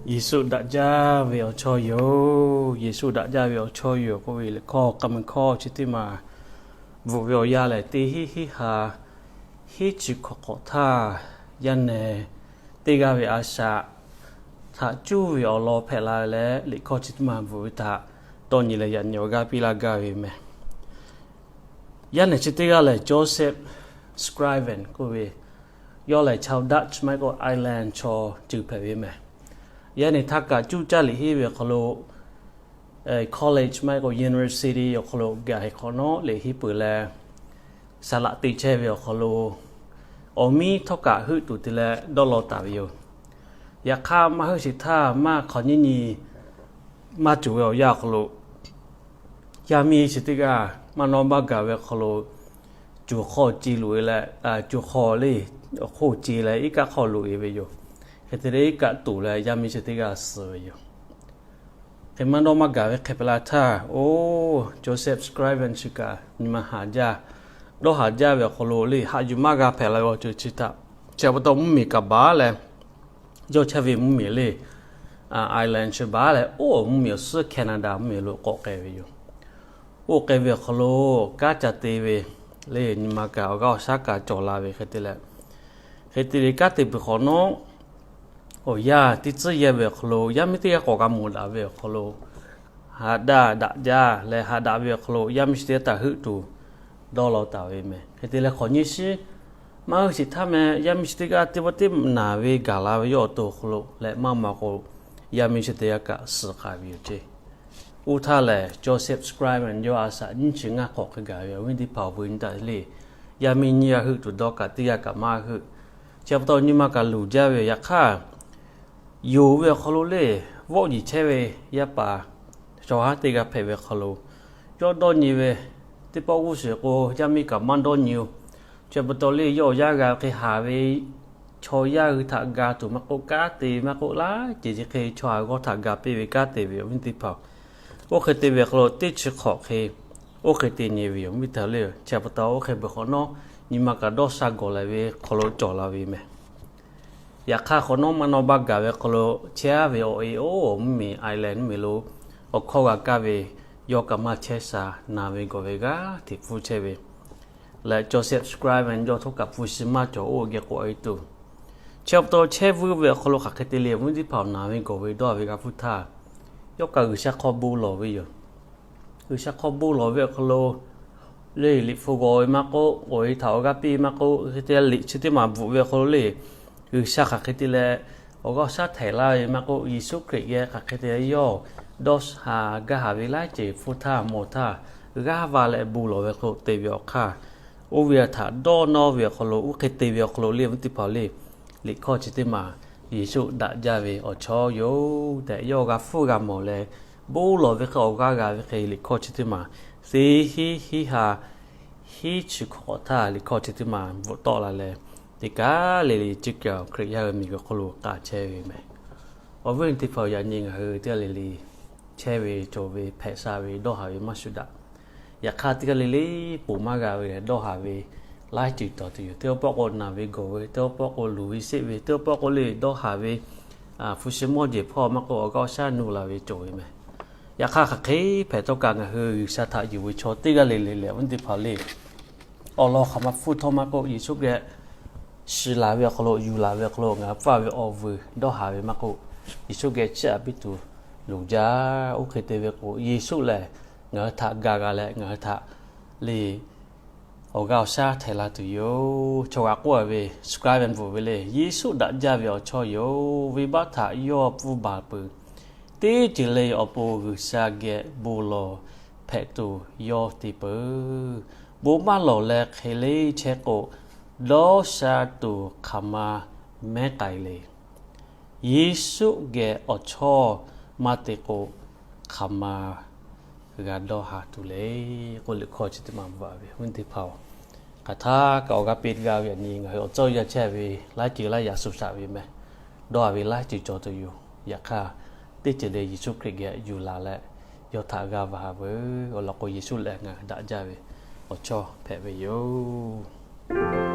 Yeˍsuˆ daꞈ jaˇ ve awˬ chawˇ yoˬ. Yeˍsuˆ daꞈ jaˇ ve awˬ chawˇ yoˬ k'oˆ ve liꞈ hkawˇ k'a meuˇ hkawˇ chi teˇ maˬ bvuhꞈ ve awˬ yanˇ lehˬ, teˇ hinˉ hinˉ ha hiˉ chi hk'awꞈ hk'awꞈ htaˇ, yaˇ nehˬ teˇ g'aˇ ve a shaꞈ htaꞈ cuˇ ve awˬ lawn hpehꞈ la leh, liꞈ hkawˇ chi teˇ maˬ bvuhꞈ ve htaꞈ dawˇ nyi leh yaꞈ nyi awˬ g'aˇ piˇ laˇ gaˇ ve meh. Yaˇ nehˬ chi teˇ g'aˇ lehˬ, Joseph Scriven k'oˆ ve, yawˇ lehˬ chaw Dutch maˇ heˆ k'o Ireland chaw ceuˬ hpehꞈ ve meh. Yaˇ nehˬ htaˇ kaꞈ cuˇ caˇ liꞈ henˇ ve awˬ hk'aw lo, college maˇ heˆ k'o university awˬ hk'aw lo gaˬ hk'awꞈ nawˉ liꞈ henˇ peuˬ leh, saˍ laꞈ te chehˇ ve awˬ hk'aw lo awˬ miˇ htawˇ kaꞈ heuˆ tuˬ te leh dawˇ law taˍ ve yoˬ. Yaꞈ hk'aˇ, maˇ heuˆ sheˍ htaˇ maˇ hk'awꞈ nyiˇ nyi maˇ cawˬ ve awˬ yanˇ awˬ hk'aw lo, yaˇ miˇ chi teˇ g'aˇ maˇ nawˇ maˇ gaˬ ve awˬ hk'aw lo, cuˬ hk'aw ce loꞈ e leh, cuˬ hk'aw le, awˬ hk'oˆ ce leh iˉ kaˆ hk'aw loꞈ e ve yoˬ. Hk'e te leh iˉ kaˆ toꞈ leh yaˇ miˇ chi teˇ g'aˇ suh ve yoˬ. Hk'e maˇ dawˇ maˇ gaˬ ve hk'e hpehꞈ la htaˇ, oˇ Joseph Scriven chi kaꞈ nyi ma haˍ jaˇ, dawˇ haˍ jaˇ ve awˬ hk'aw lo le, haꞈ yuˬ maˇ g'a hpehꞈ la ve awˬ ceuˬ chi htaꞈ, chi pa taw mvuhˇmiˬ kaꞈ baˬ leh, yawˇ chehˇ ve mvuhˇmiˬ le, Ireland chi baˬ leh, oˇ mvuhˇmiˬ awˬ suhˉ Canada mvuhˇmiˬ lo k'awꞈ k'ai ve yoˬ. Oˇ k'ai ve awˬ hk'aw lo kanˉ ca te ve le, nyi ma kaꞈ awˬ g'aˇ awˬ shaˉ kaꞈ cawˬ la ve hk'e te leh, hk'e te leh kanˉ te peuˬ hk'awꞈ nawˉ, awˬ yanˇ teˇ tcuhˉ yehˇ ve awˬ hk'aw lo yaˇ miˇ teˇ g'aˇ k'awꞈ g'a mawˬ daꞈ ve awˬ hk'aw lo, haꞈ daꞈ daꞈ jaˇ leh haꞈ daꞈ ve awˬ hk'aw lo yaˇ miˇ chi teˇ g'aˇ htaꞈ heuˆ tuˬ dawˇ law taˍ ve meh. Hk'e te leh hk'awꞈ nyiˇ shiˉ maˇ heuˆ sheˍ htaˇ meh, yaˇ miˇ chi teˇ g'aˇ teˇ pawˆ teˇ naˍ ve gaˬ la ve yawˇ awˬ to awˬ hk'aw lo leh maˇ maw k'o, yaˇ miˇ chi teˇ g'aˇ kaꞈ suh k'ai ve yoˬ ceˇ. Oˇ htaˇ lehˬ, Joseph Scriven yawˇ a shaꞈ nyiˇ chi ngaˇ hk'awꞈ hk'e gaˬ ve awˬ viˉ teˇ hpaˍ awˬ veu nyi taˍ le. Yaˇ miˇ nyiˇ g'aˇ heuˆ tuˬ dawˇ kaꞈ teˇ g'aˇ kaꞈ maˇ heuˆ. Chi pa taw nyi ma kaꞈ luˬ jaˇ ve yoˬ. Yaꞈ hk'aˇ, yonˍ ve awˬ hk'aw lo le, vawˆ yiˍ chehˇ ve yaˇ paˍ chaw haˉ teˇ g'aˇ hpehꞈ ve awˬ hk'aw lo, yawˇ dawˇ nyi ve teˇ pawˆ g'uˇ suhˍ k'o, yaˇ miˇ kaꞈ maˇ dawˇ nyi oˬ. Chi pa taw le, yawˇ awˬ yanˇ g'a hk'e haˍ ve chaw yaˇ hui htaꞈ ga tuˬ maˇ k'oˆ, kanˉ te maˇ k'oˆ, laiˉ ceuˬ chi hk'e chaw haˍ g'awˇ htaꞈ ga piˇ ve kanˉ te ve awˬ viˉ teˇ hpaˍ. Oˇ hk'e te ve awˬ hk'aw lo teˇ chi hk'awꞈ hk'e oˇ hk'e te nyi ve yoˬ. Awˬ viˉ teˇ hpaˍ le, chi pa taw oˇ hk'e beuꞈ hk'awꞈ nawˉ nyi ma kaꞈ dawˇ sha gawˬ leh ve hk'aw lo cawˬ la ve meh. Yaꞈ hk'aˇ hk'awꞈ nawˉ maˇ nawˇ baˇ gaˬ ve hk'aw lo, chehˇ ve awˬ e oˇ mvuhˇmiˬ Ireland mvuhˇmiˬ lo awˬ hkawˇ g'a kaˇ ve, yawˇ kaꞈ maˇ chehˇ sha, naˬ ve gawˬ ve g'aˇ hteꞈ hpfuhˇ chehˇ ve leh, Joseph Scriven yawˇ htawˇ kaꞈ hpu shi maˇ cawˬ, oˇ geh k'awꞈ e tuˬ. Chi pa taw chehˇ vuiˇ ve awˬ hk'aw lo hk'aˬ hk'e te le, awˬ viˉ teˇ hpaˍ, naˬ ve gawˬ ve dawˇ ve g'a hpfuhˇ htaˇ, yawˇ kaꞈ G'uiˬsha hk'aw bon lawˬ ve yoˬ. G'uiˬsha hk'aw bon lawˬ ve awˬ hk'aw lo le, liꞈ hpu g'aw ve maˇ k'oˆ, awˬ e htaꞈ awˬ g'aˇ piˇ maˇ k'oˆ, hk'e te liꞈ chi teˇ maˬ bvuhꞈ ve awˬ hk'aw lo le, G'uiˬsha hk'aˬ hk'e te leh awˬ g'aˇ awˬ shaˉ htehꞈ laˇ ve maˇ k'oˆ, Yeˍsuˆ Hkriꞈ geh hk'aˬ hk'e te leh yawˇ dawˇ sha gaˇ haˍ ve laiˉ ceuˬ hpfuhˇ htaˇ mawˬ htaˇ, g'aˇ va leh bon lawˬ ve hk'aw lo te ve awˬ hk'aˇ, oˇ ve htaꞈ dawˇ nawˇ ve awˬ hk'aw lo, oˇ hk'e te ve awˬ hk'aw lo le, awˬ viˉ teˇ hpaˍ le, liꞈ hkawˇ chi teˇ maˬ Yeˍsuˆ daꞈ jaˇ ve awˬ chawˇ yoˬ tehꞈ yawˇ g'a hpfuhˇ g'a mawˬ leh, bon lawˬ ve hk'e awˬ g'aˇ g'a ve hk'e liꞈ hkawˇ chi teˇ maˬ, teˇ hinˉ hinˉ ha hiˉ chi hk'awꞈ hk'awꞈ htaˇ liꞈ hkawˇ chi teˇ maˬ bvuhꞈ tawˆ la leh, teˇ kaˉ le le ciˇ kaˬ Hkriꞈ yaˇ hui miˬguiˬ hk'oˆ lo k'a chehˇ ve meh. Awˬ viˉ teˇ hpaˍ, yaꞈ nyi ngaˬ hui teˇ g'aˇ le le chehˇ ve cawˬ ve hpehꞈ sha ve dawˇ haˍ ve maˇ shuˍ daꞈ. Yaꞈ hk'aˇ teˇ g'aˇ le le ponˬ maˇ g'a ve lehˬ, dawˇ haˍ ve laiˉ ceuˬ cawˬ tuˬ yoˬ. Teˇ pawˆ k'o naˬ ve gawˬ ve, teˇ pawˆ k'o luˬ ve sheˆ ve, teˇ pawˆ k'o le dawˇ haˍ ve, hpu shi mawˇ jeˬ hpawˇ maˇ k'oˆ, awˬ g'aˇ awˬ shaˉ nuˇ la ve cawˬ ve meh. Yaꞈ hk'aˇ hk'aˬ hk'e hpehꞈ htawˇ kaꞈ ngaˬ hui G'uiˬsha htaꞈ yuˬ ve chaw teˇ g'aˇ le le lehˬ, awˬ viˉ teˇ hpaˍ le, awˬ lawn hk'aˬ ma hpfuhˇ htawˇ maˇ k'oˆ, Yeˍsuˆ geh shiˍ laˬ ve awˬ hk'aw lo, yuˬ laˬ ve awˬ hk'aw lo ngaˬ hui pfuhˇ ve awˬ vuiˬ dawˇ haˍ ve maˇ k'oˆ, Yeˍsuˆ geh chiˇ aꞈ piˇ tuˬ loˍ jaˇ. Oˇ hk'e te ve k'o, Yeˍsuˆ lehˬ ngaˬ hui htaꞈ ga g'a leh ngaˬ hui htaꞈ le awˬ g'aˇ awˬ shaˉ htehꞈ la tuˬ yoˬ. Chaw g'aꞈ k'oˆ ve, scribe bvuhꞈ ve le, Yeˍsuˆ daꞈ jaˇ ve awˬ chawˇ yoˬ. Venˇbaˆ htaꞈ yawˇ pfuhˇ baˬ peuˬ. Teˇ ceuˬ le awˬ pon G'uiˬsha geh bon lawˬ hpehꞈ tuˬ yawˇ te peuˬ. Bon maˇ lawˬ leh hk'e le chehˇ k'o, dawˇ sha tuˬ hk'aˬ ma mehˉ k'ai le. Yeˍsuˆ geh awˬ chawˇ maˇ te k'o, hk'aˬ ma g'a dawˇ haˍ tuˬ le k'oˆ, liꞈ hkawˇ chi teˇ maˬ bvuhꞈ ve, awˬ viˉ teˇ hpaˍ-oˬ, hk'aˬ htaˇ kaꞈ awˬ g'aˇ piˇ gaˇ ve yaꞈ nyi ngaˬ hui awˬ cawˇ yaˇ chehˇ ve laiˉ ceuˬ laiˉ yaꞈ shuˍ shaꞈ ve meh. Dawˇ haˍ ve laiˉ ceuˬ cawˬ tuˬ yoˬ. Yaꞈ hk'aˇ, teˇ ceuˬ le Yeˍsuˆ Hkriꞈ geh yuˬ laˬ leh, yawˇ htaꞈ g'aˇ va ve awˬ lawn k'o, Yeˍsuˆ lehˬ ngaˬ hui daꞈ jaˇ ve awˬ chawˇ hpehꞈ ve yoˬ.